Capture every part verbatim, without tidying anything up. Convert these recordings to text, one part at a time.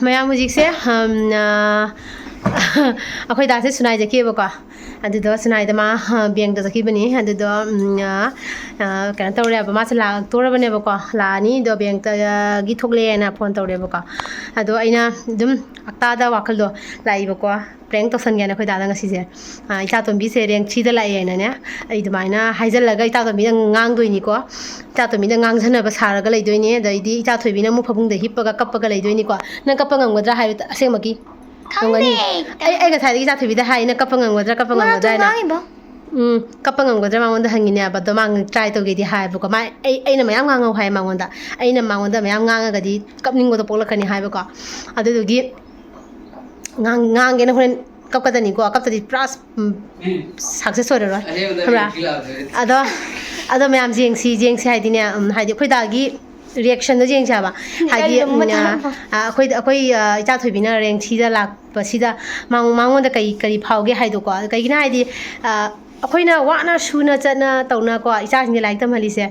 ꯃꯌꯥꯝ ꯍꯧꯖꯤꯛꯁꯦ, ꯎꯝ, ꯑ, ꯑꯩꯈꯣꯏ ꯗꯥꯁꯦ ꯁꯨꯅꯥꯏ ꯆꯠꯈꯤꯑꯕꯀꯣ꯫ ꯑꯗꯨꯗꯣ ꯁꯨꯅꯥꯏꯗ ꯃꯥ, ꯑ, ꯕꯦꯡꯛꯇ ꯆꯠꯈꯤꯕꯅꯤ꯫ ꯑꯗꯨꯗꯣ, ꯎꯝ, ꯑ, ꯑ, ꯀꯩꯅꯣ ꯇꯧꯔꯦꯕ, ꯃꯥꯁꯦ ꯂꯥꯛꯇꯣꯔꯕꯅꯦꯕꯀꯣ, ꯂꯥꯛꯑꯅꯤ꯫ ꯑꯗꯣ ꯕꯦꯡꯛꯇꯒꯤ ꯊꯣꯛꯂꯛꯑꯦꯅ ꯐꯣꯟ ꯇꯧꯔꯦꯕꯀꯣ꯫ ꯑꯗꯣ ꯑꯩꯅ ꯑꯗꯨꯝ ꯑꯛꯇꯥꯗ ꯋꯥꯈꯜꯗꯣ ꯂꯥꯛꯏꯕꯀꯣ, ꯄ꯭ꯔꯦꯡꯛ ꯇꯧꯁꯟꯒꯦꯅ ꯑꯩꯈꯣꯏ ꯗꯥꯗ ꯉꯁꯤꯁꯦ꯫ ꯑ, ꯏꯆꯥꯇꯣꯝꯕꯤꯁꯦ ꯔꯦꯡ ꯊ꯭ꯔꯤꯗ ꯂꯥꯛꯑꯦꯅꯅꯦ, ꯑꯩ ꯑꯗꯨꯃꯥꯏꯅ ꯍꯥꯏꯖꯜꯂꯒ ꯏꯆꯥꯇꯣꯝꯕꯤꯗ ꯉꯥꯡꯗꯣꯏꯅꯤꯀꯣ꯫ ꯏꯆꯥꯇꯣꯝꯕꯤꯗ ꯉꯥꯡꯖꯟꯅꯕ ꯁꯥꯔꯒ ꯂꯩꯗꯣꯏꯅꯦ꯫ ꯑꯗꯩꯗꯤ ꯏꯆꯥꯊꯣꯏꯕꯤꯅ ꯑꯃꯨꯛ ꯐꯃꯨꯡꯗ ꯍꯤꯞꯄꯒ ꯀꯞꯄꯒ ꯂꯩꯗꯣꯏꯅꯤꯀꯣ꯫ ꯅꯪ ꯀꯞꯄ ꯉꯝꯒꯗ꯭ꯔꯥ ꯍꯥꯏꯕ ꯑꯁꯦꯡꯃꯛꯀꯤ? ꯉꯝꯒꯅꯤ? ꯈꯪꯗꯦ꯫ ꯑꯩ, ꯑꯩ ꯉꯁꯥꯏꯗꯒꯤ ꯏꯆꯥꯊꯣꯏꯕꯤꯗ ꯍꯥꯏ, "ꯅꯪ ꯀꯞꯄ ꯉꯝꯒꯗ꯭ꯔꯥ, ꯀꯞꯄ ꯉꯝꯒꯗ꯭ꯔꯥ?" ꯍꯥꯏꯅ꯫ ꯎꯝ, ꯀꯞꯄ ꯉꯝꯒꯗ꯭ꯔꯥ ꯃꯉꯣꯟꯗ ꯍꯪꯉꯤꯅꯦꯕ꯫ ꯑꯗꯣ ꯃꯥ try ꯇꯧꯒꯦꯗꯤ ꯍꯥꯏꯌꯦꯕꯀꯣ꯫ ꯃꯥ, ꯑꯩ, ꯑꯩꯅ ꯃꯌꯥꯝ ꯉꯥꯡꯉꯧ ꯍꯥꯏ ꯃꯉꯣꯟꯗ꯫ ꯑꯩꯅ ꯃꯉꯣꯟꯗ ꯃꯌꯥꯝ ꯉꯥꯡꯉꯒꯗꯤ ꯀꯞꯅꯤꯡꯕꯗꯣ ꯄꯣꯛꯂꯛꯀꯅꯤ ꯍꯥꯏꯕꯀꯣ꯫ ꯑꯗꯨꯗꯨꯒꯤ ꯉꯥꯡ-, ꯉꯥꯡꯒꯦꯅ ꯍꯣꯔꯦꯟ ꯀꯞꯀꯗꯅꯤꯀꯣ꯫ ꯀꯞꯇꯗꯤ ꯄꯨꯔꯥ, ꯎꯝ, success ꯑꯣꯏꯔꯔꯣꯏ꯫ ꯑꯍꯦꯟꯕꯗ ꯈꯪꯕ꯭ꯔꯥ? ꯔꯦꯡ ꯊ꯭ꯔꯤ ꯂꯥꯛꯑꯗꯤ꯫ ꯑꯗꯣ, ꯑꯗꯣ ꯃꯌꯥꯝ ꯌꯦꯡꯁꯤ, ꯌꯦꯡꯁꯤ ꯍꯥꯏꯗꯤꯅꯦ, ꯎꯝ, ꯍꯥꯏꯗꯤ ꯑꯩꯈꯣꯏ ꯗꯥꯒꯤ reactionꯗꯣ ꯌꯦꯡꯁꯦ ꯍꯥꯏꯕ꯫ ꯍꯥꯏꯗꯤ, ꯀꯔꯤ ꯑꯃꯨꯛ ꯎꯝ, ꯊꯥꯔꯛꯄ? ꯑ, ꯑꯩꯈꯣꯏ, ꯑꯩꯈꯣꯏ, ꯑ, ꯏꯆꯥꯊꯣꯏꯕꯤꯅ ꯔꯦꯡ ꯊ꯭ꯔꯤꯗ ꯂꯥꯛꯄꯁꯤꯗ ꯃꯉꯣꯟ-, ꯃꯉꯣꯟꯗ ꯀꯩ, ꯀꯔꯤ ꯐꯥꯎꯒꯦ ꯍꯥꯏꯗꯣꯀꯣ꯫ ꯀꯩꯒꯤꯅꯣ ꯍꯥꯏꯗꯤ, ꯑ, ꯑꯩꯈꯣꯏꯅ ꯋꯥꯅ ꯁꯨꯅ ꯆꯠꯅ ꯇꯧꯅꯀꯣ ꯏꯆꯥꯁꯤꯡꯁꯦ ꯂꯥꯏꯔꯤꯛ ꯇꯝꯍꯜꯂꯤꯁꯦ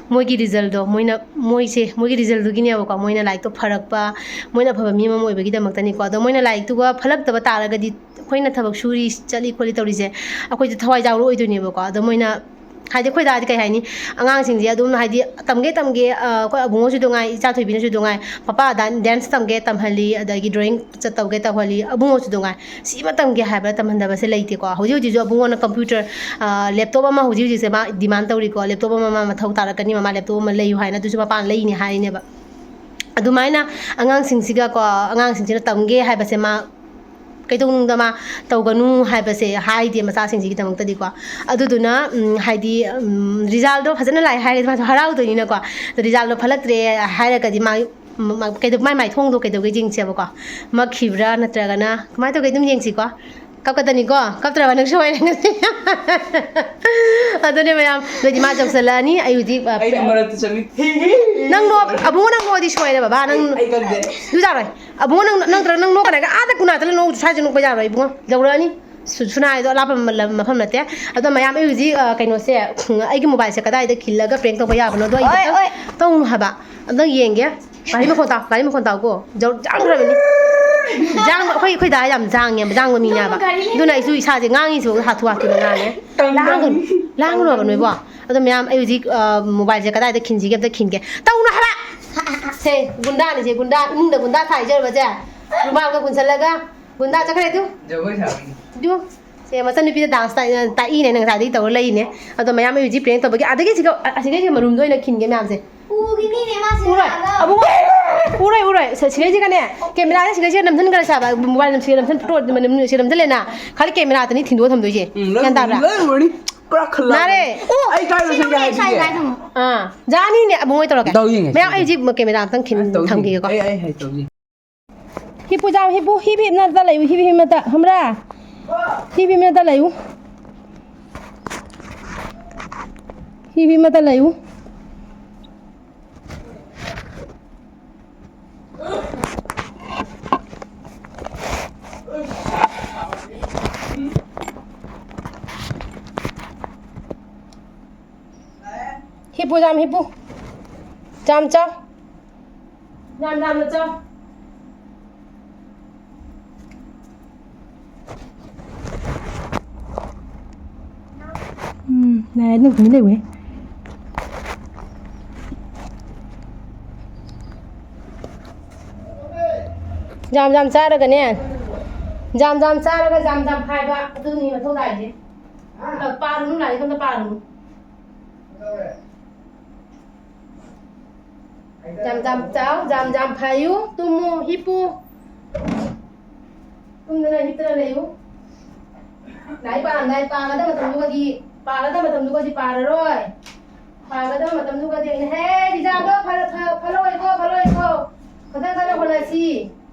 ꯃꯣꯏꯒꯤ resultꯗꯣ, ꯃꯣꯏꯅ, ꯃꯣꯏꯁꯦ, ꯃꯣꯏꯒꯤ resultꯗꯨꯒꯤꯅꯦꯕꯀꯣ꯫ ꯃꯣꯏꯅ ꯂꯥꯏꯔꯤꯛꯇꯣ ꯐꯔꯛꯄ, ꯃꯣꯏꯅ ꯑꯐꯕ ꯃꯤ ꯑꯃ ꯑꯣꯏꯕꯒꯤꯗꯃꯛꯇꯅꯤꯀꯣ꯫ ꯑꯗꯣ ꯃꯣꯏꯅ ꯂꯥꯏꯔꯤꯛꯇꯨꯒ ꯐꯠꯂꯛꯇꯕ ꯇꯥꯔꯒꯗꯤ, ꯑꯩꯈꯣꯏꯅ ꯊꯕꯛ ꯁꯨꯔꯤ, ꯆꯠꯂꯤ ꯈꯣꯠꯂꯤ ꯇꯧꯔꯤꯁꯦ ꯑꯩꯈꯣꯏꯁꯦ ꯊꯋꯥꯏ ꯌꯥꯎꯔꯛꯑꯣꯏꯗꯣꯏꯅꯦꯕꯀꯣ꯫ ꯑꯗꯣ ꯃꯣꯏꯅ, ꯍꯥꯏꯗꯤ ꯑꯩꯈꯣꯏ ꯗꯥꯗꯤ ꯀꯩ ꯍꯥꯏꯅꯤ, ꯑꯉꯥꯡꯁꯤꯡꯁꯦ ꯑꯗꯨꯝ ꯍꯥꯏꯗꯤ ꯇꯝꯒꯦ ꯇꯝꯒꯦ, ꯑ, ꯑꯩꯈꯣꯏ ꯑꯕꯨꯡꯉꯣꯁꯨ ꯑꯗꯨꯝ ꯉꯥꯏ, ꯏꯆꯥ ꯊꯣꯏꯕꯤꯅꯁꯨ ꯑꯗꯨꯝ ꯉꯥꯏ, "ꯄꯄꯥ, ꯗꯥꯟ-, dance ꯇꯝꯒꯦ, ꯇꯝꯍꯜꯂꯤ, ꯑꯗꯒꯤ drawing ꯆꯠ-, ꯇꯧꯒꯦ ꯇꯧꯍꯜꯂꯤ", ꯑꯕꯨꯡꯉꯣꯁꯨ ꯑꯗꯨꯝ ꯉꯥꯏ꯫ ꯁꯤꯃ ꯇꯝꯒꯦ ꯍꯥꯏꯕꯗ ꯇꯝꯍꯟꯗꯕꯁꯦ ꯂꯩꯇꯦꯀꯣ꯫ ꯍꯧꯖꯤꯛ ꯍꯧꯖꯤꯛꯁꯨ ꯑꯕꯨꯡꯉꯣꯅ computer, ꯑ, laptop ꯑꯃ ꯍꯧꯖꯤꯛ ꯍꯧꯖꯤꯛꯁꯦ ꯃꯥ demand ꯇꯧꯔꯤꯀꯣ꯫ Laptop ꯑꯃ ꯃꯥ ꯃꯊꯧ ꯇꯥꯔꯛꯀꯅꯤ, ꯃꯃꯥ laptop ꯑꯃ ꯂꯩꯌꯨ ꯍꯥꯏꯅ, ꯑꯗꯨꯁꯨ ꯃꯄꯥꯅ ꯂꯩꯅꯤ ꯍꯥꯏꯔꯤꯅꯦꯕ꯫ ꯑꯗꯨꯃꯥꯏꯅ ꯑꯉꯥꯡꯁꯤꯡꯁꯤꯒꯀꯣ, ꯑꯉꯥꯡꯁꯤꯡꯁꯤꯅ ꯇꯝꯒꯦ ꯍꯥꯏꯕꯁꯦ ꯃꯥ ꯀꯩꯗꯧꯅꯨꯡꯗ ꯃꯥ ꯇꯧꯒꯅꯨ ꯍꯥꯏꯕꯁꯦ ꯍꯥꯏꯗꯦ ꯃꯆꯥꯁꯤꯡꯁꯤꯒꯤꯗꯃꯛꯇꯗꯤꯀꯣ꯫ ꯑꯗꯨꯗꯨꯅ, ꯎꯝ, ꯍꯥꯏꯗꯤ, ꯎꯝ, resultꯗꯣ ꯐꯖꯅ ꯂꯥꯛꯑꯦ ꯍꯥꯏꯔꯒꯗꯤ ꯃꯥꯁꯨ ꯍꯔꯥꯎꯗꯣꯏꯅꯤꯅꯀꯣ꯫ Resultꯗꯣ ꯐꯠꯂꯛꯇ꯭ꯔꯦ ꯍꯥꯏꯔꯒꯗꯤ ꯃꯥ, ꯃ-, ꯃ-, ꯀꯩꯗꯧ-, ꯃꯥꯏ ꯃꯥꯏꯊꯣꯡꯗꯣ ꯀꯩꯗꯧꯒꯦ ꯌꯦꯡꯁꯦꯕꯀꯣ꯫ ꯃꯛꯈꯤꯕ꯭ꯔꯥ ꯅꯠꯇ꯭ꯔꯒꯅ ꯀꯃꯥꯏꯅ ꯇꯧꯒꯦ ꯑꯗꯨꯝ ꯌꯦꯡꯁꯤꯀꯣ꯫ ꯀꯞꯀꯗꯅꯤꯀꯣ, ꯀꯞꯇ꯭ꯔꯕ ꯅꯪ ꯁꯣꯏꯔꯦ ꯉꯁꯤ꯫ ꯑꯗꯨꯅꯦ ꯃꯌꯥꯝ, ꯑꯗꯨꯗꯤ ꯃꯥ ꯆꯧꯁꯜꯂꯛꯑꯅꯤ, ꯑꯩ ꯍꯧꯖꯤꯛ, ꯑ, ꯑꯩꯅ ꯃꯔꯛꯇ ꯆꯪꯉꯤ꯫ ꯅꯪ ꯅꯣꯛ-, ꯑꯕꯨꯡꯉꯣ ꯅꯪ ꯅꯣꯛꯑꯗꯤ ꯁꯣꯏꯔꯦ ꯕꯕꯥ, ꯅꯪ ꯑꯩ ꯀꯞꯇꯦ꯫ ꯑꯗꯨ ꯌꯥꯔꯣꯏ꯫ ꯑꯕꯨꯡꯉꯣ ꯅꯪ, ꯅꯪ ꯅꯠꯇ꯭ꯔꯒ ꯅꯪ ꯅꯣꯛꯀꯅꯤ ꯍꯥꯏꯔꯒ ꯑꯥꯗ ꯀꯨꯅꯥꯗ ꯅꯣꯛ-, ꯁ꯭ꯋꯥꯏꯗ ꯅꯣꯛꯄ ꯌꯥꯔꯣꯏ ꯏꯕꯨꯡꯉꯣ, ꯌꯧꯔꯛꯑꯅꯤ꯫ ꯁꯨ-, ꯁꯨꯅꯥꯏꯗꯣ ꯑꯂꯥꯞꯄ ꯃ-, ꯃꯐꯝ ꯅꯠꯇꯦ꯫ ꯑꯗꯣ ꯃꯌꯥꯝ ꯑꯩ ꯍꯧꯖꯤꯛ, ꯑ, ꯀꯩꯅꯣꯁꯦ, ꯑꯩꯒꯤ mobileꯁꯦ ꯀꯗꯥꯏꯗ ꯈꯤꯜꯂꯒ prank ꯇꯧꯕ ꯌꯥꯕꯅꯣꯗꯣ ꯑꯩ ꯑꯣꯏ, ꯈꯤꯇꯪ ꯑꯣꯏ꯫ ꯇꯧꯅꯨ ꯍꯥꯏꯕ꯫ ꯑꯝꯇꯪ ꯌꯦꯡꯒꯦ꯫ ꯒꯥꯔꯤ ꯃꯈꯣꯟ ꯇꯥꯎ, ꯒꯥꯔꯤ ꯃꯈꯣꯟ ꯇꯥꯎꯀꯣ꯫ ꯖꯧ-, ꯖꯥꯡꯈ꯭ꯔꯕꯅꯤ꯫ ꯖꯥꯡꯕ, ꯑꯩꯈꯣꯏ, ꯑꯩꯈꯣꯏ ꯗꯥ ꯌꯥꯝ ꯖꯥꯡꯉꯦꯕ, ꯖꯥꯡꯕ ꯃꯤꯅꯦꯕ꯫ ꯑꯗꯨꯅ ꯑꯩꯁꯨ ꯏꯁꯥꯁꯦ ꯉꯥꯡꯉꯤꯁꯨ ꯍꯥꯊꯨ ꯍꯥꯊꯨꯅ ꯉꯥꯡꯉꯦ꯫ ꯂꯥꯡꯒꯅꯨ, ꯂꯥꯡꯒꯅꯨ ꯍꯥꯏꯕ ꯅꯣꯏꯕꯣ꯫ ꯑꯗꯣ ꯃꯌꯥꯝ, ꯑꯩ ꯍꯧꯖꯤꯛ, ꯑ, ꯃꯣꯕꯥꯏꯜꯁꯦ ꯀꯗꯥꯏꯗ ꯈꯤꯟꯁꯤꯒꯦ ꯑꯝꯇ ꯈꯤꯟꯒꯦ꯫ ꯇꯧꯅꯨ ꯍꯥꯏꯕ! ꯁꯦ, ꯒꯨꯟꯗꯥꯅꯤ ꯁꯦ, ꯒꯨꯟꯗꯥ, ꯏꯃꯨꯡꯗ ꯒꯨꯟꯗꯥ ꯊꯥꯏꯖꯔꯕꯁꯦ꯫ ꯔꯨꯃꯥꯜꯒ ꯄꯨꯟꯁꯜꯂꯒ ꯒꯨꯟꯗꯥ ꯆꯠꯈ꯭ꯔꯦ ꯇꯨ꯫ ꯖꯒꯣꯏ ꯁꯥꯕꯤꯅꯤ꯫ ꯇꯨ꯫ ꯁꯦ, ꯃꯆꯟꯅꯨꯄꯤꯗ ꯗꯥꯟꯁ ꯇꯥꯛ-, ꯇꯥꯛꯏꯅꯦ, ꯅꯪ ꯉꯁꯥꯏꯗꯒꯤ ꯇꯧꯔ ꯂꯩꯅꯦ꯫ ꯑꯗꯣ ꯃꯌꯥꯝ ꯑꯩ ꯍꯧꯖꯤꯛ ꯄ꯭ꯔꯦꯡ ꯇꯧꯕꯒꯤ ꯑꯗꯒꯤ ꯁꯤꯒ, ꯑꯁꯤꯒꯩꯁꯤꯒ ꯃꯔꯨꯝꯗ ꯑꯣꯏꯅ ꯈꯤꯟꯒꯦ ꯃꯌꯥꯝꯁꯦ꯫ ꯎꯒꯤꯅꯤꯅꯦ ꯃꯥꯁꯦ ꯎꯔꯣꯏ꯫ ꯂꯥꯛꯑꯒ꯫ ꯑꯕꯨꯡꯉꯣ! ꯎꯔꯣꯏ, ꯎꯔꯣꯏ꯫ ꯁꯤ-, ꯁꯤꯒꯩꯁꯤꯒꯅꯦ, ꯀꯦꯃꯦꯔꯥꯁꯦ ꯁꯤꯒꯩꯁꯤꯒ ꯅꯝꯁꯤꯟꯈ꯭ꯔꯁꯦ ꯍꯥꯏꯕ꯫ ꯃꯣꯕꯥꯏꯜ ꯁꯤꯒ ꯅꯝꯁꯤꯟ, ꯐꯣꯇꯣ ꯃꯅꯝ ꯁꯤꯒ ꯅꯝꯁꯤꯜꯂꯦꯅ꯫ ꯈꯜꯂꯤ ꯀꯦꯃꯦꯔꯥꯗꯅꯤ ꯊꯤꯟꯗꯣꯛꯑ ꯊꯝꯗꯣꯏꯁꯦ꯫ ꯎꯝ, ꯂꯣꯏ ꯒ꯭ꯌꯥꯟ ꯇꯥꯕ꯭ꯔꯥ? ꯂꯣꯏ ꯎꯔꯅꯤ꯫ ꯄꯨꯔꯥ ꯈꯜꯂꯛꯑꯕꯅꯤ꯫ ꯅꯥꯔꯦ꯫ ꯑꯣ, ꯑꯩ ꯀꯥꯏ ꯁꯤ ꯂꯣꯏꯁꯤꯟꯒꯦ ꯅꯝꯃꯦ, ꯍꯥꯏꯁꯤꯒꯦ? ꯁꯥꯏ ꯀꯥꯏ ꯊꯝꯃꯣ꯫ ꯑꯥ, ꯖꯥꯅꯤꯅꯦ ꯑꯕꯨꯡꯉꯣ ꯇꯧꯔꯒꯦ꯫ ꯇꯧ ꯌꯦꯡꯒꯦ, ꯃꯌꯥꯝ ꯇꯧ ꯑꯩ ꯌꯦꯡꯒꯦ꯫ ꯍꯧꯖꯤꯛ ꯀꯦꯃꯦꯔꯥ ꯑꯝꯇꯪ ꯈꯤꯟ-, ꯑꯩ ꯇꯧ ꯌꯦꯡꯒꯦ꯫ ꯊꯝꯈꯤꯒꯦꯀꯣ꯫ ꯑꯩ, ꯑꯩ ꯍꯩ ꯇꯧ ꯌꯦꯡꯒꯦ꯫ ꯍꯤꯞꯄꯨ ꯖꯥꯝ, ꯍꯤꯞꯄꯨ, ꯍꯤꯞ ꯍꯤꯞꯅꯗ ꯂꯩꯌꯨ, ꯍꯤꯞ ꯍꯤꯞꯅꯗ, ꯈꯪꯕ꯭ꯔꯥ? ꯍꯤꯞ ꯍꯤꯞꯅꯗ ꯂꯩꯌꯨ꯫ ꯍꯤꯞ ꯍꯤꯞꯅꯗ ꯂꯩꯌꯨ꯫ ꯍꯤꯞꯄꯨ, ꯖꯥꯝ ꯍꯤꯞꯄꯨ꯫ ꯖꯥꯝ ꯆꯥꯎ꯫ ꯖꯥꯝ, ꯖꯥꯝꯅ ꯆꯥꯎ꯫ ꯎꯝ, ꯂꯥꯏ ꯑꯗꯨꯝ ꯇꯨꯃꯤꯟ ꯂꯩꯌꯨꯍꯦ꯫ ꯖꯥꯝ ꯖꯥꯝ ꯆꯥꯔꯒꯅꯦ, ꯖꯥꯝ ꯖꯥꯝ ꯆꯥꯔꯒ ꯖꯥꯝ ꯖꯥꯝ ꯍꯥꯏꯕ ꯑꯗꯨꯅꯤ ꯃꯊꯧ ꯇꯥꯏꯁꯦ꯫ ꯑ, ꯄꯥꯔꯨꯅꯨ, ꯂꯥꯏꯔꯤꯛ ꯑꯝꯇ ꯄꯥꯔꯨꯅꯨ꯫ ꯖꯥꯝ ꯖꯥꯝ ꯆꯥꯎ, ꯖꯥꯝ ꯖꯥꯝ ꯐꯥꯏꯌꯨ, ꯇꯨꯝꯃꯨ, ꯍꯤꯞꯄꯨ꯫ ꯇꯨꯝꯗꯅ ꯍꯤꯞꯇꯅ ꯂꯩꯌꯨ꯫ ꯂꯥꯏꯔꯤꯛ ꯄꯥꯔꯝꯗꯥꯏ, ꯄꯥꯒꯗꯕ ꯃꯇꯝꯗꯨꯒꯗꯤ, ꯄꯥꯒꯗꯕ ꯃꯇꯝꯗꯨꯒꯗꯤ ꯄꯥꯔꯔꯣꯏ꯫ ꯄꯥꯒꯗꯕ ꯃꯇꯝꯗꯨꯒꯗꯤ ꯑꯩꯅ, "ꯍꯦ, ꯔꯤꯖꯥꯕꯗꯣ ꯐꯔ-, ꯐ-, ꯐꯂꯣꯏꯀꯣ, ꯐꯂꯣꯏꯀꯣ꯫ ꯈꯤꯇꯪ ꯀꯟꯅ ꯍꯣꯠꯅꯁꯤ꯫"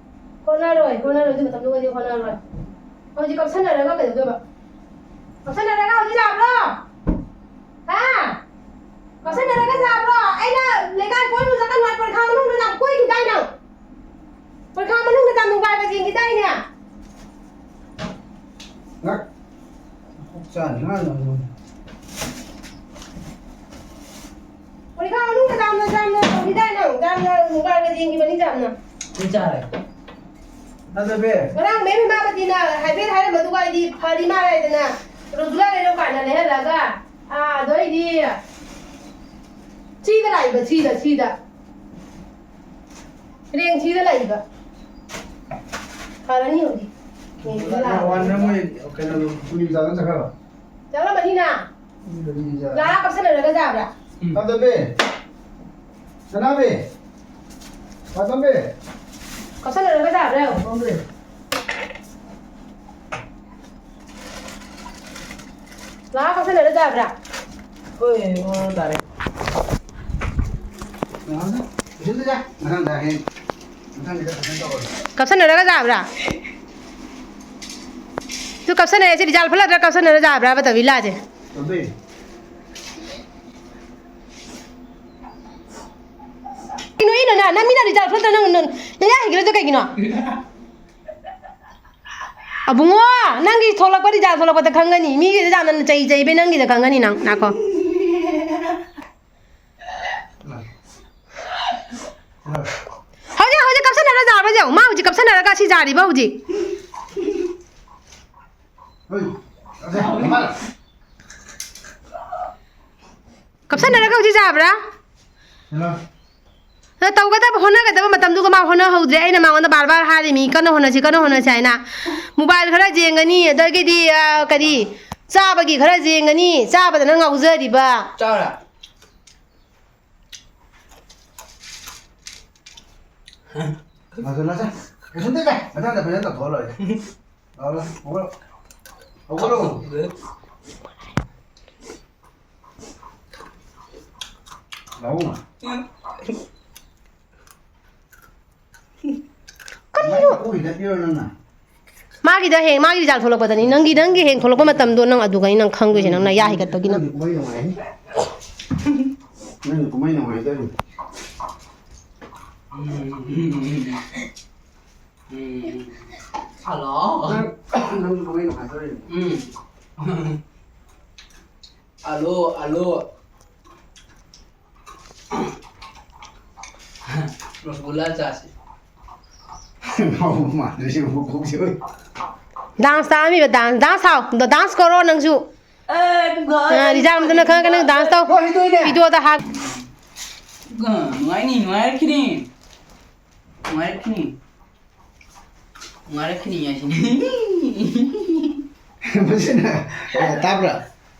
ꯍꯣꯠꯅꯔꯣꯏ, ꯍꯣꯠꯅꯔꯣꯏ, ꯑꯗꯨ ꯃꯇꯝꯗꯨꯒꯗꯤ ꯍꯣꯠꯅꯔꯣꯏ꯫ ꯍꯧꯖꯤꯛ ꯀꯞꯁꯟꯅꯔꯒ ꯀꯩꯗꯧꯗꯣꯏꯕ? ꯀꯞꯁꯟꯅꯔꯒ ꯍꯧꯖꯤꯛ ꯌꯥꯕ꯭ꯔꯣ? ꯍꯥ? ꯀꯛꯁꯟꯅꯔꯒ ꯆꯥꯕ꯭ꯔꯣ? ꯑꯩꯅ ꯂꯩꯀꯥꯏ ꯀꯣꯏꯔꯨ ꯆꯠꯀꯅꯨ ꯍꯥꯏ, ꯄꯔꯤꯈꯥ ꯃꯅꯨꯡꯗ ꯌꯥꯝ ꯀꯣꯏꯈꯤꯗꯥꯏ ꯅꯪ? ꯄꯔꯤꯈꯥ ꯃꯅꯨꯡꯗ ꯇꯥ ꯅꯨꯡꯒꯥꯏꯕ ꯆꯦꯟꯈꯤꯗꯥꯏꯅꯦ? ꯉꯛ-, ꯃꯀꯣꯛ ꯆꯥꯅꯤ, ꯉꯥꯡꯅꯨ, ꯉꯥꯡꯅꯨ꯫ ꯄꯔꯤꯈꯥ ꯃꯅꯨꯡꯗ ꯌꯥꯝꯅ, ꯌꯥꯝꯅ ꯍꯤꯗꯥꯛ ꯅꯪ ꯌꯥꯝꯅ ꯃꯣꯕꯥꯏꯜꯒ ꯌꯦꯡꯈꯤꯕꯅꯤ ꯌꯥꯝꯅ꯫ ꯑꯩ ꯆꯥꯔꯦ꯫ ꯅꯠꯇꯕꯤ꯫ ꯉꯔꯥꯡ ꯃꯦꯝ ꯏꯃꯥꯕꯇꯤꯅ ꯍꯥꯏꯐꯦꯠ ꯍꯥꯏꯔꯝꯕꯗꯨꯒ ꯑꯩꯗꯤ ꯐꯔꯤ ꯃꯥꯜꯂꯦ ꯍꯥꯏꯗꯅ ꯔꯣꯖꯨꯂꯥ ꯂꯩꯔꯣ ꯀꯥꯏꯅ ꯂꯩꯍꯜꯂꯒ, ꯑꯥ, ꯑꯗꯣ ꯑꯩꯗꯤ ꯁꯤꯗ ꯂꯥꯛꯏꯕ, ꯁꯤꯗ, ꯁꯤꯗ꯫ ꯔꯦꯡ ꯁꯤꯗ ꯂꯥꯛꯏꯕ꯫ ꯐꯔꯅꯤ ꯍꯧꯖꯤꯛ꯫ ꯔꯦꯡ ꯁꯤꯗ ꯂꯥꯛꯑꯕ꯫ ꯋꯥꯟꯗ ꯃꯣꯏ ꯀꯩꯅꯣꯗꯣ ꯒꯨꯂꯤ ꯆꯥꯕ ꯆꯠꯈ꯭ꯔꯕ? ꯆꯠꯂꯝꯃꯅꯤꯅ꯫ ꯂꯥꯛꯑ ꯀꯞꯁꯟꯅꯔꯒ ꯆꯥꯕ꯭ꯔꯥ? ꯇꯥꯗꯕꯤ! ꯁꯅꯥꯕꯤ! ꯇꯥꯗꯕꯤ! ꯀꯞꯁꯟꯅꯔꯒ ꯆꯥꯕ꯭ꯔꯥ ꯌꯦꯡꯉꯣ꯫ ꯇꯥꯗꯕꯤ! ꯂꯥꯛꯑ ꯀꯞꯁꯟꯅꯔꯒ ꯆꯥꯕ꯭ꯔꯥ? ꯍꯣꯏ, ꯃꯉꯣꯟꯗ ꯇꯥꯔꯦ꯫ ꯃꯊꯪꯗ ꯍꯌꯦꯡ, ꯃꯊꯪꯗ ꯍꯌꯦꯡ, ꯃꯊꯪꯒꯤꯗ ꯐꯖꯅ ꯇꯧꯔꯒꯦ꯫ ꯀꯞꯁꯟꯅꯔꯒ ꯆꯥꯕ꯭ꯔꯥ? ꯇꯨ ꯀꯞꯁꯟꯅꯔꯦ, ꯁꯤ ꯔꯤꯖꯜ ꯐꯠꯂꯗ꯭ꯔꯥ ꯀꯞꯁꯟꯅꯔ ꯆꯥꯕ꯭ꯔꯥꯕ ꯇꯕꯤꯂꯥꯁꯦ? ꯇꯧꯗꯣꯏꯅꯦ꯫ ꯀꯩꯅꯣ ꯏꯅꯣ ꯅ-, ꯅꯪ ꯃꯤꯅ ꯔꯤꯖꯜ ꯐꯠꯇ꯭ꯔꯥ ꯅꯪ, ꯅꯪ, ꯅꯌꯥ ꯍꯤꯒꯠꯂꯤꯗꯣ ꯀꯩꯒꯤꯅꯣ? ꯑꯕꯨꯡꯉꯣ, ꯅꯪꯒꯤ ꯊꯣꯛꯂꯛꯄ ꯔꯤꯖꯜ ꯊꯣꯛꯂꯛꯄꯗ ꯈꯪꯒꯅꯤ꯫ ꯃꯤꯒꯤꯗꯤ ꯌꯥꯝꯅ ꯆꯩ ꯆꯩꯕꯩ ꯅꯪꯒꯤꯗ ꯈꯪꯒꯅꯤ ꯅꯪ꯫ ꯉꯥꯏꯈꯣ꯫ ꯍꯧꯖꯤꯛ, ꯍꯧꯖꯤꯛ ꯀꯞꯁꯟꯅꯔ ꯖꯥꯕ꯭ꯔꯥ ꯌꯦꯡꯉꯨ꯫ ꯃꯥ ꯍꯧꯖꯤꯛ ꯀꯞꯁꯟꯅꯔꯒ ꯁꯤ ꯖꯥꯔꯤꯕ ꯍꯧꯖꯤꯛ꯫ ꯍꯣꯏ꯫ ꯑꯗꯦ, ꯃꯃꯥ꯫ ꯀꯞꯁꯟꯅꯔꯒ ꯍꯧꯖꯤꯛ ꯖꯥꯕ꯭ꯔꯥ? ꯍꯜꯂꯣ꯫ ꯑꯗ ꯇꯧꯒꯗꯕ, ꯍꯣꯠꯅꯒꯗꯕ ꯃꯇꯝꯗꯨꯒ ꯃꯥ ꯍꯣꯠꯅꯍꯧꯗ꯭ꯔꯦ꯫ ꯑꯩꯅ ꯃꯉꯣꯟꯗ ꯕꯥꯔ ꯕꯥꯔ ꯍꯥꯏꯔꯤꯃꯤ, "ꯀꯟꯅ ꯍꯣꯠꯅꯁꯤ, ꯀꯟꯅ ꯍꯣꯠꯅꯁꯤ" ꯍꯥꯏꯅ꯫ ꯃꯣꯕꯥꯏꯜ ꯈꯔ ꯌꯦꯡꯒꯅꯤ, ꯑꯗꯒꯤꯗꯤ, ꯑ, ꯀꯔꯤ, ꯆꯥꯕꯒꯤ ꯈꯔ ꯌꯦꯡꯒꯅꯤ, ꯆꯥꯕꯗꯅ ꯉꯥꯎꯖꯔꯤꯕ꯫ ꯆꯥꯎꯔꯦ꯫ ꯂꯥꯛꯁꯦ, ꯂꯥꯛꯁꯦ꯫ ꯀꯩꯁꯨꯝ ꯇꯧꯗꯦ꯫ ꯃꯊꯪꯗ ꯐꯖꯅ ꯇꯧꯊꯣꯛꯑ ꯂꯣꯏꯔꯦ꯫ ꯂꯥꯛꯑꯣ, ꯂꯥꯛꯑꯣ꯫ ꯍꯧꯒꯠꯂꯣ꯫ ꯂꯥꯛꯑꯣ꯫ ꯀꯔꯤꯅꯣ? ꯃꯥꯏ ꯃꯀꯨ ꯍꯤꯒꯠꯄꯤꯔꯣ ꯅꯪꯅ꯫ ꯃꯥꯒꯤꯗ ꯍꯌꯦꯡ, ꯃꯥꯒꯤ ꯔꯤꯖꯜ ꯊꯣꯛꯂꯛꯄꯗꯅꯤ꯫ ꯅꯪꯒꯤ, ꯅꯪꯒꯤ ꯍꯌꯦꯡ ꯊꯣꯛꯂꯛꯄ ꯃꯇꯝꯗꯣ ꯅꯪ ꯑꯗꯨꯒꯅꯤ ꯅꯪ ꯈꯪꯗꯣꯏꯁꯦ, ꯅꯪ ꯅꯌꯥ ꯍꯤꯒꯠꯄꯒꯤ ꯅꯪ꯫ ꯅꯪꯒꯤ ꯀꯨꯝꯍꯩ ꯅꯨꯡꯉꯥꯏꯅꯤ꯫ ꯅꯪꯒꯤ ꯀꯨꯝꯍꯩ ꯅꯨꯡꯉꯥꯏꯗꯣꯏꯅꯤ꯫ ꯎꯝ꯫ ꯍꯜꯂꯣ꯫ ꯅꯪ, ꯅꯪꯒꯤ ꯀꯨꯝꯍꯩ ꯅꯨꯡꯉꯥꯏꯗꯣꯏꯅꯤ꯫ ꯎꯝ꯫ ꯑꯂꯣ, ꯑꯂꯣ꯫ ꯔꯁꯒꯨꯜꯂꯥ ꯆꯥꯁꯤ꯫ ꯉꯥꯎꯕ ꯃꯥꯟꯗ꯭ꯔꯦ ꯁꯤ ꯃꯀꯣꯛꯁꯦ, ꯍꯣꯏ꯫ Dance ꯇꯥꯛꯑꯝꯃꯤꯕ, dance, dance ꯁꯥꯎ꯫ Dance ꯀꯧꯔꯣ ꯅꯪꯁꯨ꯫ ꯑ, ꯔꯤꯖꯥ ꯑꯝꯇꯅ ꯈꯪꯉꯒ ꯅꯪ dance ꯇꯧ꯫ ꯍꯣꯏ, ꯍꯤꯗꯣꯏꯅꯦ꯫ Video ꯗ ꯍꯥꯞ꯫ ꯅꯨꯡꯉꯥꯏꯅꯤ, ꯅꯨꯡꯉꯥꯏꯔꯛꯈꯤꯅꯤ꯫ ꯅꯨꯡꯉꯥꯏꯔꯛꯈꯤꯅꯤ꯫ ꯅꯨꯡꯉꯥꯏꯔꯛꯈꯤꯅꯤ ꯍꯥꯏꯁꯤꯅꯤ꯫ ꯃꯁꯤꯅ, ꯑꯦ, ꯇꯥꯕ꯭ꯔꯥ?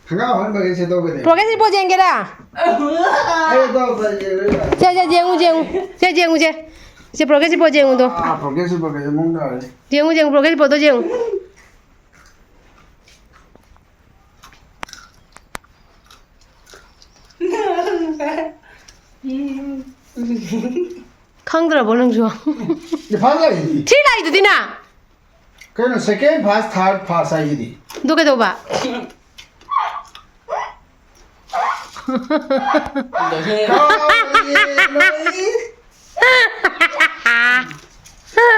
ꯈꯪꯒꯥꯎ ꯍꯟꯕꯒꯤ ꯁꯦꯠꯇꯣꯛꯀꯅꯤ꯫ Progress report ꯌꯦꯡꯒꯦꯔꯥ? ꯑꯩ ꯑꯗꯣ ꯐꯖꯩ꯫ ꯁꯦ, ꯁꯦ, ꯌꯦꯡꯉꯨ, ꯌꯦꯡꯉꯨ꯫ ꯁꯦ, ꯌꯦꯡꯉꯨ, ꯁꯦ꯫ ꯁꯦ, progress report ꯌꯦꯡꯉꯨꯗꯣ꯫ ꯑꯥ, progress report ꯀꯩ ꯃꯑꯣꯡ ꯇꯧꯔꯦ꯫ ꯌꯦꯡꯉꯨ, ꯌꯦꯡꯉꯨ, progress report ꯇꯣ ꯌꯦꯡꯉꯨ꯫ ꯈꯪꯗ꯭ꯔꯕꯣ ꯅꯪꯁꯨ? ꯏꯝꯐꯥꯜ ꯂꯥꯛꯏꯗꯤ꯫ ꯊ꯭ꯔꯤ ꯂꯥꯛꯏꯗꯨꯗꯤ ꯅ꯫ ꯀꯩꯅꯣ, second first, third first ꯍꯥꯏꯁꯤꯗꯤ꯫ ꯑꯗꯨ ꯀꯩꯗꯧꯕ?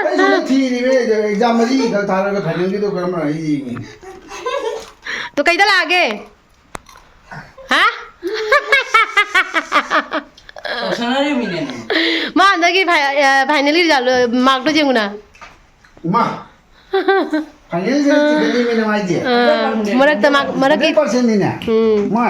ꯑꯩꯁꯨ ꯊꯤꯔꯤꯕꯅꯦ, exam ꯃꯔꯤ ꯈꯛ ꯊꯥꯔꯒ finalꯒꯤꯗꯣ ꯀꯔꯝꯕꯅꯣ ꯑꯩ ꯌꯦꯡꯉꯤ꯫ ꯑꯗꯨ ꯀꯩꯗ ꯂꯥꯛꯑꯒꯦ? ꯍꯥ? ꯇꯧꯁꯟꯅꯔꯤꯃꯤꯅꯦ꯫ ꯃꯥ ꯍꯟꯗꯛꯀꯤ ꯐꯥꯏ-, ꯑ, finalꯒꯤ result, ꯑ, markꯇꯣ ꯌꯦꯡꯉꯨꯅ꯫ ꯏꯃꯥ! Finalꯁꯦ ꯆꯤꯡꯈꯠꯂꯤꯃꯤ ꯅꯨꯡꯉꯥꯏꯇꯦ꯫ ꯑ, ꯃꯔꯛꯇ mark, ꯃꯔꯛꯀꯤ, Hundred percentꯅꯤꯅꯦ꯫ ꯎꯝ꯫ ꯃꯥ!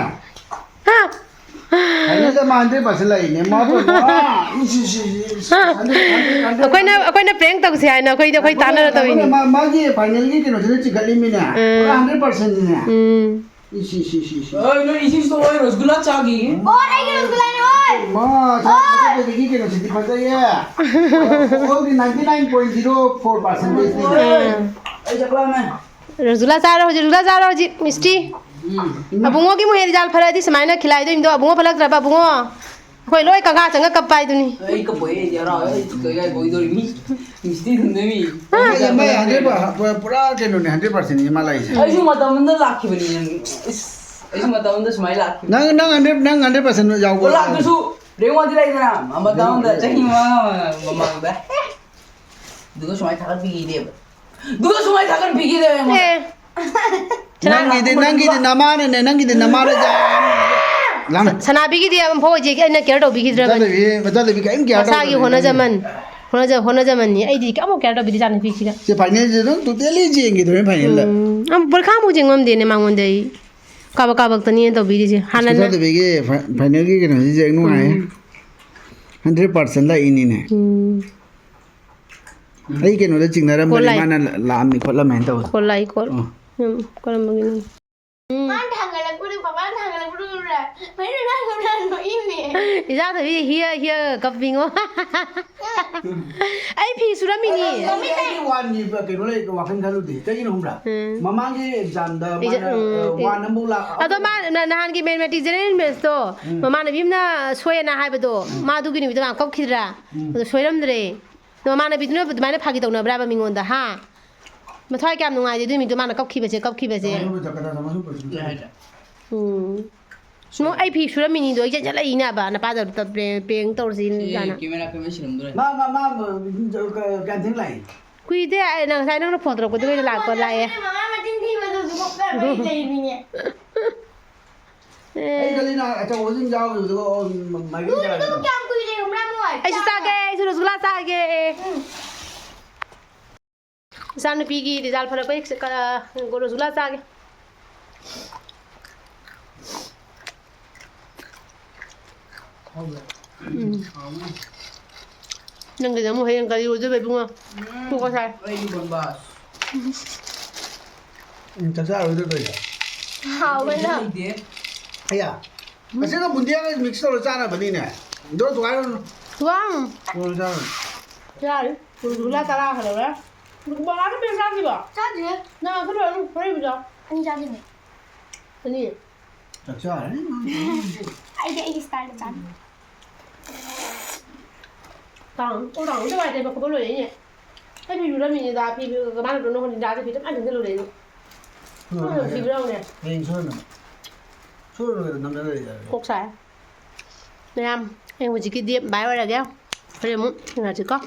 Finalꯗ ꯃꯥ hundred percent ꯂꯩꯅꯦ꯫ ꯃꯥ ꯇꯧ-, ꯃꯥ! ꯏꯁ, ꯏꯁ, ꯏꯁ, ꯏꯁ꯫ Hundred, hundred, hundred, ꯑꯩꯈꯣꯏꯅ, ꯑꯩꯈꯣꯏꯅ prank ꯇꯧꯁꯦ ꯍꯥꯏꯅ ꯑꯩꯈꯣꯏꯗꯤ, ꯑꯩꯈꯣꯏ ꯇꯥꯟꯅꯔ ꯇꯧꯔꯤꯅꯤ꯫ ꯃꯥ-, ꯃꯥꯒꯤ finalꯒꯤ ꯀꯩꯅꯣꯁꯤꯅ ꯆꯤꯡꯈꯠꯂꯤꯃꯤꯅꯦ꯫ ꯎꯝ꯫ ꯄꯨꯔꯥ hundred percentꯅꯤꯅꯦ꯫ ꯎꯝ꯫ ꯏꯁ, ꯏꯁ, ꯏꯁ, ꯏꯁ꯫ ꯑꯣꯏ, ꯅꯣꯏ ꯏꯁꯤꯡꯁꯤꯗ ꯑꯣꯏ ꯔꯁꯒꯨꯜꯂꯥ ꯆꯥꯈꯤꯒꯦ꯫ ꯑꯣ, ꯑꯩꯒꯤ ꯔꯁꯒꯨꯜꯂꯥꯅꯦ, ꯑꯣꯏ! ꯃꯥ, ꯃꯊꯛꯇꯒꯤ ꯀꯩꯅꯣꯁꯤꯗꯤ ꯐꯖꯩꯌꯦ꯫ All ninety nine point zero four percent꯫ ꯎꯝ꯫ ꯑꯩ ꯆꯥꯛ ꯂꯥꯝꯃꯦ꯫ ꯔꯁꯒꯨꯜꯂꯥ ꯆꯥꯔꯣ ꯍꯧꯖꯤꯛ, ꯔꯁꯒꯨꯜꯂꯥ ꯆꯥꯔꯣ ꯍꯧꯖꯤꯛ, ꯃꯤꯁꯇꯤ꯫ ꯎꯝ꯫ ꯑꯕꯨꯡꯉꯣꯒꯤ ꯃꯣꯍꯦ result ꯐꯔꯗꯤ ꯁꯨꯃꯥꯏꯅ ꯈꯤꯂꯥꯏꯗꯣꯏꯅꯤꯗꯣ, ꯑꯕꯨꯡꯉꯣ ꯐꯠꯂꯛꯇ꯭ꯔꯕ ꯑꯕꯨꯡꯉꯣ? ꯑꯩꯈꯣꯏ ꯂꯣꯏ ꯀꯪꯉꯥ ꯆꯪꯉ ꯀꯞꯄ ꯍꯥꯏꯗꯨꯅꯤ꯫ ꯑꯩ ꯀꯞꯄꯣꯏ, ꯑꯩꯗꯤ ꯍꯔꯥꯎꯋꯦ, ꯑꯩ ꯀꯩꯀꯥꯏ ꯀꯣꯏꯗꯣꯔꯤꯃꯤ꯫ ꯃꯤꯁꯇꯤ ꯊꯨꯝꯗꯣꯏꯃꯤ꯫ ꯃꯥ, ꯃꯥ hundred per-, ꯄꯨꯔꯥ ꯀꯩꯅꯣꯅꯦ, hundred percentꯅꯤ ꯃꯥ ꯂꯥꯛꯏꯁꯦ꯫ ꯑꯩꯁꯨ ꯃꯇꯝ ꯑꯃꯗ ꯂꯥꯛꯈꯤꯕꯅꯤ ꯅꯪ꯫ ꯏꯁ, ꯑꯩꯁꯨ ꯃꯇꯝ ꯑꯃꯗ ꯁꯨꯃꯥꯏꯅ ꯂꯥꯛꯈꯤꯕꯅꯤ꯫ ꯅꯪ, ꯅꯪ hundred, ꯅꯪ hundred percent ꯌꯥꯎꯕ꯫ ꯑꯣ, ꯂꯥꯛꯇ꯭ꯔꯁꯨ rank oneꯗꯤ ꯂꯩꯗꯅ, ꯃꯇꯝ ꯑꯃꯗ ꯆꯍꯤ ꯃꯉꯥ ꯃꯃꯥꯡꯗ꯫ ꯑꯗꯨꯒ ꯁꯨꯃꯥꯏꯅ ꯊꯥꯒꯠꯄꯤꯈꯤꯗꯦꯕ꯫ ꯑꯗꯨꯒ ꯁꯨꯃꯥꯏꯅ ꯊꯥꯒꯠꯄꯤꯈꯤꯗꯦꯕ ꯑꯩꯉꯣꯟꯗ꯫ ꯑꯦ꯫ ꯅꯪꯒꯤꯗꯤ, ꯅꯪꯒꯤꯗꯤ ꯅꯃꯥꯅꯅꯦ, ꯅꯪꯒꯤꯗꯤ ꯅꯃꯥꯅ ꯌꯥꯝ ꯂꯥꯝꯃꯦ꯫ ꯁꯅꯥꯕꯤꯒꯤꯗꯤ ꯑꯃꯐꯥꯎ ꯍꯧꯖꯤꯛ ꯑꯩꯅ care ꯇꯧꯕꯤꯈꯤꯗ꯭ꯔꯕꯅꯤ꯫ ꯃꯆꯥꯗꯕꯤ, ꯃꯆꯥꯗꯕꯤ ꯀꯔꯤꯝ care ꯃꯁꯥꯒꯤ ꯇꯧꯗꯕꯅꯤ꯫ ꯍꯣꯠꯅꯖꯃꯟ, ꯍꯣꯠꯅꯖ-, ꯍꯣꯠꯅꯖꯃꯟꯅꯤ꯫ ꯑꯩꯗꯤ ꯀꯌꯥꯃꯨꯛ care ꯇꯧꯕꯤꯗꯦ ꯏꯆꯥꯅꯨꯄꯤꯁꯤꯒ꯫ ꯁꯤ finalꯁꯦ ꯑꯗꯨꯝ totally ꯌꯦꯡꯈꯤꯗ꯭ꯔꯕꯅꯤ finalꯗ꯫ ꯎꯝ꯫ ꯑꯝ, ꯄꯔꯤꯈꯥꯃꯨꯛ ꯌꯦꯡꯉꯝꯗꯦꯅꯦ ꯃꯉꯣꯟꯗ ꯑꯩ꯫ ꯀꯥꯕꯛ ꯀꯥꯕꯛꯇꯅꯤ ꯇꯧꯕꯤꯔꯤꯁꯦ꯫ ꯍꯥꯟꯅꯅ ꯃꯆꯥꯗꯕꯤꯒꯤ fi-, finalꯒꯤ ꯀꯩꯅꯣꯁꯤꯁꯨ ꯍꯦꯛ ꯅꯨꯡꯉꯥꯏꯌꯦ꯫ ꯎꯝ꯫ Hundred percent ꯂꯥꯛꯏꯅꯤꯅꯦ꯫ ꯎꯝ꯫ ꯑꯩ ꯀꯩꯅꯣꯗ ꯆꯤꯡꯅꯔꯝꯕꯅꯦ, ꯀꯣꯜꯂꯥꯏ꯫ ꯃꯥꯅ ꯂꯥ-, ꯂꯥꯛꯑꯝꯃꯤ ꯈꯣꯠꯂꯝꯃꯦꯅ ꯇꯧꯕꯗꯣ꯫ ꯀꯣꯜꯂꯥꯏ, ꯀꯣꯜ-, ꯑꯣ꯫ ꯎꯝ, ꯀꯣꯜꯂꯝꯕꯒꯤꯅꯤ꯫ ꯎꯝ꯫ ꯃꯥꯅ ꯊꯥꯡꯒꯠꯂꯛꯄꯗꯣ, ꯄꯄꯥꯅ ꯊꯥꯡꯒꯠꯂꯛꯄꯗꯣ ꯎꯕ꯭ꯔꯥ? ꯃꯩꯅ ꯊꯥꯡꯒꯠꯂꯛꯄꯗꯣ ꯅꯣꯛꯏꯅꯦ꯫ ꯏꯆꯥ ꯊꯣꯏꯕꯤ ꯍꯤꯌꯥ ꯍꯤꯌꯥ ꯀꯞꯄꯤꯉꯣ꯫ ꯑꯩ ꯐꯤ ꯁꯨꯔꯝꯃꯤꯅꯤ꯫ ꯑꯩ, ꯑꯩ, ꯑꯩꯒꯤ ꯋꯥꯟꯒꯤ ꯀꯩꯅꯣ ꯂꯩ, ꯋꯥꯈꯜ ꯈꯜꯂꯨꯗꯦ꯫ ꯀꯩꯒꯤꯅꯣ ꯈꯪꯕ꯭ꯔꯥ? ꯎꯝ꯫ ꯃꯃꯥꯡꯒꯤ examꯗ ꯑꯩꯁꯦ, ꯃꯥꯅ, ꯎꯝ, ꯑ, ꯑꯩ-, ꯋꯥꯟ ꯑꯃꯨꯛ ꯂꯥꯛ-, ꯑꯗꯣ ꯃꯥ ꯅ-, ꯅꯍꯥꯟꯒꯤ mathematics general mathsꯇꯣ, ꯎꯝ꯫ ꯃꯃꯥꯟꯅꯕꯤ ꯑꯃꯅ ꯁꯣꯏꯌꯦꯅ ꯍꯥꯏꯕꯗꯣ, ꯎꯝ꯫ ꯃꯥ ꯑꯗꯨꯒꯤ ꯅꯨꯃꯤꯠꯇꯣ ꯃꯥ ꯀꯞꯈꯤꯗ꯭ꯔꯥ? ꯎꯝ꯫ ꯑꯗꯣ ꯁꯣꯏꯔꯝꯗ꯭ꯔꯦ꯫ ꯑꯗꯣ ꯃꯃꯥꯟꯅꯕꯤꯗꯨꯅ ꯑꯗꯨꯃꯥꯏꯅ ꯐꯥꯒꯤ ꯇꯧꯅꯕ꯭ꯔꯥꯕ ꯃꯤꯉꯣꯟꯗ, ꯍꯥ? ꯃꯊ꯭ꯋꯥꯏ ꯀꯌꯥꯝ ꯅꯨꯡꯉꯥꯏꯇꯦ ꯑꯗꯨ ꯅꯨꯃꯤꯠꯇꯣ ꯃꯥꯅ ꯀꯞꯈꯤꯕꯁꯦ, ꯀꯞꯈꯤꯕꯁꯦ꯫ ꯆꯥꯎꯈꯠꯄ ꯆꯠꯀꯗ꯭ꯔꯥ, ꯆꯥꯎꯈꯠꯄ ꯆꯠꯀꯗ꯭ꯔꯥ? ꯎꯝ꯫ ꯅꯣ, ꯑꯩ ꯐꯤ ꯁꯨꯔꯝꯃꯤꯅꯤꯗꯣ, ꯑꯩ ꯆꯦꯟꯁꯤꯜꯂꯛꯏꯅꯦꯕ, ꯅꯄꯥꯗ ꯄ꯭ꯔꯦꯡ, ꯄ꯭ꯔꯦꯡ ꯇꯧꯔꯁꯤ ꯁꯤ ꯀꯥꯏꯅ꯫ Camera ꯀꯃꯥꯏꯅ ꯁꯤꯔꯝꯗꯣꯏ? ꯃꯥ, ꯃꯥ, ꯃꯥ, ꯀꯌꯥꯝ ꯊꯦꯡ ꯂꯥꯛꯏ? ꯀꯨꯏꯗꯦ, ꯑꯩ, ꯅꯪ ꯉꯁꯥꯏ ꯅꯪꯅ phone ꯇꯧꯔꯛꯄꯗꯨꯒ ꯂꯥꯛꯄ, ꯂꯥꯛꯑꯦ꯫ ꯃꯃꯥ ꯃꯆꯤꯟ ꯊꯤꯕꯗꯨ ꯖꯨꯒꯣꯠ ꯆꯥꯗꯕ ꯂꯩꯔꯤꯅꯦ꯫ ꯑꯦ꯫ ꯑꯩ ꯈꯜꯂꯤ ꯅꯪ ꯑꯆꯧꯕꯁꯤꯡ ꯆꯥꯕꯗꯨꯒ, ꯑꯣ, ꯃꯥꯏꯔꯦꯟ ꯅꯣꯏꯒꯤꯗꯣ ꯆꯥꯔꯝꯃꯤꯅꯦ꯫ ꯀꯌꯥꯝ ꯀꯨꯏꯔꯦ ꯈꯪꯕ꯭ꯔꯥ ꯃꯣꯏ? ꯑꯩꯁꯨ ꯆꯥꯒꯦ, ꯑꯩꯁꯨ ꯔꯁꯒꯨꯂꯥ ꯆꯥꯒꯦ꯫ ꯎꯝ꯫ ꯏꯆꯥꯅꯨꯄꯤꯒꯤ result ꯐꯔꯛꯄꯩ ꯀ-, ꯔꯁꯒꯨꯂꯥ ꯆꯥꯒꯦ꯫ ꯎꯝ꯫ ꯅꯪꯒꯤꯗꯤ ꯑꯃꯨꯛ ꯍꯌꯦꯡ ꯀꯔꯤ ꯑꯣꯏꯗꯣꯏꯕ ꯏꯕꯨꯡꯉꯣ? ꯎꯝ, ꯇꯣꯛꯑꯣ ꯁꯥꯏ꯫ ꯑꯩꯗꯤ ꯕꯣꯟꯕꯥꯁ꯫ ꯎꯝ, ꯆꯥꯛ ꯆꯥꯔꯣꯏꯗ꯭ꯔꯣ ꯇꯧꯔꯤꯁꯦ? ꯍꯥꯎꯕꯅ꯫ ꯂꯩꯇꯦ꯫ ꯑꯌꯥ꯫ ꯎꯝ꯫ ꯑꯁꯤꯒ ꯕꯨꯟꯗꯤꯌꯥꯒ mix ꯇꯧꯔ ꯆꯥꯅꯕꯅꯤꯅꯦ꯫ ꯑꯗꯣ ꯊꯨꯒꯥꯏꯔꯨꯅꯨ꯫ ꯊꯨꯒꯥꯏꯔꯨꯅꯨ꯫ ꯊꯨꯒꯥꯏꯔꯨꯅꯨ, ꯆꯥꯔꯨꯅꯨ꯫ ꯌꯥꯔꯦ꯫ ꯔꯁꯒꯨꯂꯥ ꯇꯔꯥ ꯍꯦꯜꯂꯧꯔꯦ꯫ ꯕꯣꯔꯥꯗ ꯄꯤꯔ ꯆꯥꯗ꯭ꯔꯤꯕꯣ? ꯆꯥꯗ꯭ꯔꯤꯌꯦ꯫ ꯅꯪ ꯑꯩꯈꯣꯏ ꯂꯣꯏꯔ ꯑꯗꯨꯝ ꯍꯣꯔꯦꯟ ꯄꯤꯖꯧ꯫ ꯑꯅꯤ ꯆꯥꯗꯣꯏꯅꯦ꯫ ꯑꯅꯤ? ꯆꯥꯛ ꯆꯥꯔꯅꯤ꯫ ꯑꯩꯗꯤ ꯑꯩꯒꯤ styleꯗ ꯆꯥꯅꯤ꯫ ꯇꯥꯡ-, ꯑꯣ, ꯇꯥꯡ ꯑꯝꯇ ꯋꯥꯏꯗꯦ, ꯃꯈꯣꯡ ꯂꯣꯏꯔꯦꯅꯦ꯫ ꯑꯩ ꯐꯤ ꯁꯨꯔꯝꯃꯤꯅꯦ, ꯗꯥ ꯐꯤ ꯀꯃꯥꯏꯅ ꯇꯧꯗꯣꯏꯅꯣ ꯈꯪꯗꯦ, ꯗꯥꯁꯦ ꯐꯤ ꯇꯞ ꯇꯥꯏ ꯊꯤꯟꯖꯜꯂꯨꯔꯦ ꯑꯩꯁꯨ꯫ ꯁꯨꯔꯨꯔꯣ, ꯅꯪ ꯐꯤꯕ꯭ꯔꯥꯎꯅꯦ꯫ ꯍꯌꯦꯡ ꯁꯨꯔꯨꯔꯣ꯫ ꯁꯨꯔꯨꯔꯣ, ꯅꯝꯗꯅ ꯂꯩꯖꯔꯒꯦ꯫ ꯀꯣꯛ ꯁꯥꯏ꯫ ꯃꯌꯥꯝ, ꯑꯩ ꯍꯧꯖꯤꯛꯀꯤꯗꯤ bye ꯑꯣꯏꯔꯒꯦ꯫ ꯍꯣꯔꯦꯟ ꯑꯃꯨꯛ ꯊꯦꯡꯅꯁꯤꯀꯣ꯫